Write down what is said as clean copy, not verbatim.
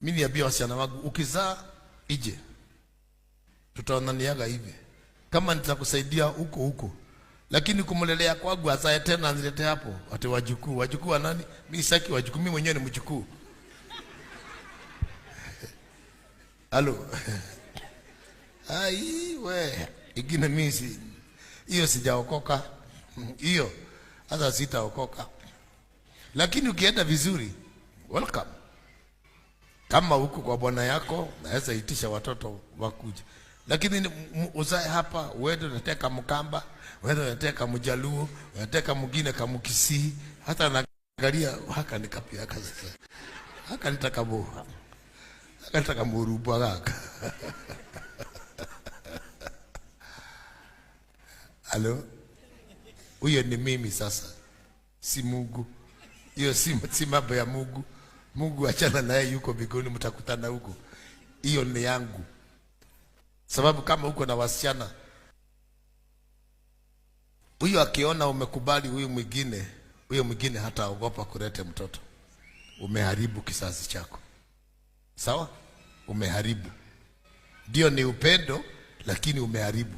Mimi niambia wasichana wangu, ukizaa ije tutaonaniaga hivi, kama nitakusaidia huko huko, lakini kumlelea kwangu azae tena anilete hapo ati wajukuu. Wajukuu wa nani? Mimi sitaki wajukuu, mimi mwenyewe ni mjukuu. Halo. Ai we, ingine mimi si hiyo, sijaokoka hiyo, hata sitaokoka. Lakini ukienda vizuri, welcome. Kama huko kwa bwana yako, naweza itisha watoto wakuja, lakini uzae hapa, uende unateka Mkamba, uende unateka Mjaluo, unateka mwingine Kamukisii, hata naangalia haka ni kapi haka sasa, haka nitakamu haka nitakamurubu gaka. Halo, huyo ni mimi sasa, si Mungu. Hiyo si mambo ya Mungu. Mungu achana naye, yuko mbinguni, mtakutana huko. Hiyo ni yangu, sababu kama uko na wasichana, huyo akiona umekubali huyu mwingine, huyo mwingine hataogopa kuleta mtoto. Umeharibu kizazi chako, sawa? Umeharibu. Ndio ni upendo, lakini umeharibu.